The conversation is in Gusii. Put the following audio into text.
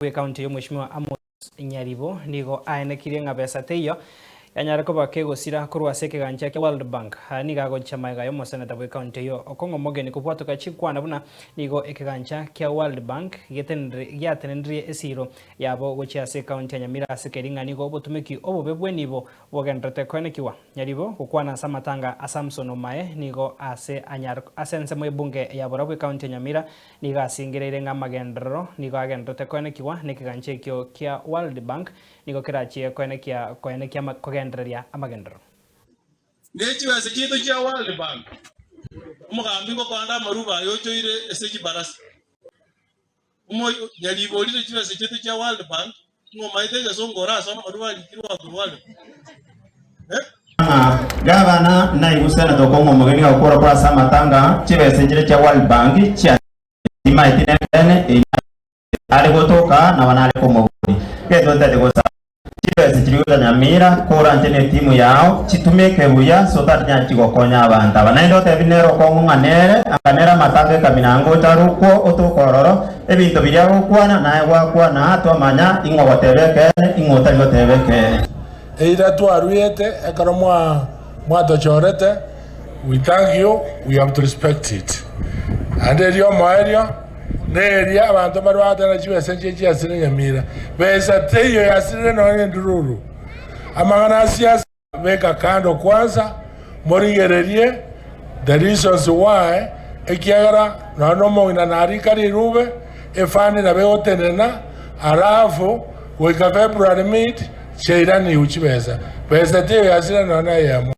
Bw'ekaunti y'Omweshimiwa Amos Nyaribo nigo aenekirie ng'a besa teiyo yanyare koba kegosira korwa ase ekegancha kia World Bank. Aya nigo agochia magega y'omoseneta bw'ekaunti eyio okong'a omogeni kobwatoka chinkwana buna nigo ekegancha kia World Bank giatenenrie esiiro yabo gochia ase ekaunti ya Nyamira ase keri ng'a nigo obotumeki obobe bw'enibo bogendererete koenekiwa. Nyaribo gokwana ase amatanga a Samson Omae nigo ase ase ensemo y'ebunge ya Borabu ekaunti ya Nyamira Nigo asingereire ng'a amagenderero nigo agendererete koenekigwa nekegancha ekio kia World Bank nigo kerachie koenekia koenekia kogendereria amagenderero. Ne chibesa chiaito chia World Bank, omogambi ngokoanda amaruba aye ochoire ase chibarasa. Omo nyariborire chibesa chiaito chia World Bank, ng'a omaete egesongo orasome amaruba arikirwe korwa World Bank. Eh? Ng'a gavana naigwe senator okong'a omogeni agokora korwa ase amatanga chibesa enchire chia World Bank chia timaeti nekeene eyio are gotoka nabo nare komobori. Gento ntete gosaba chibesa chiri gocha Nyamira koranche ne etimu yao chitumeke buya so tarinyara chigokonya abanto aba. Naende otebi nere okong'u ng'a nere anga nere amatanga ekamina ngocha arokwo otoke ororo ebinto biria agokwana naye gwakwana twamanya ing'o ogoteba ekeene ing'o otari goteba ekeene. Eira twaruete ekero mwatochorete, we thank you, we have to respect it. Naende eria omoerio neria abanto mbare bagoteba ng'a chibesa nchiria chiasire Nyamira. Besa teiyo yasirire nonya ne endururu. Amang'ana a siasa beka kando kwanza, morigererie the reasons why ekiagera nonya na omong'ina narika rirube, efani nabo egotenena alafu goika February mid Chiairanigwe chibesa, besa teiyo yasira nonya neyemo.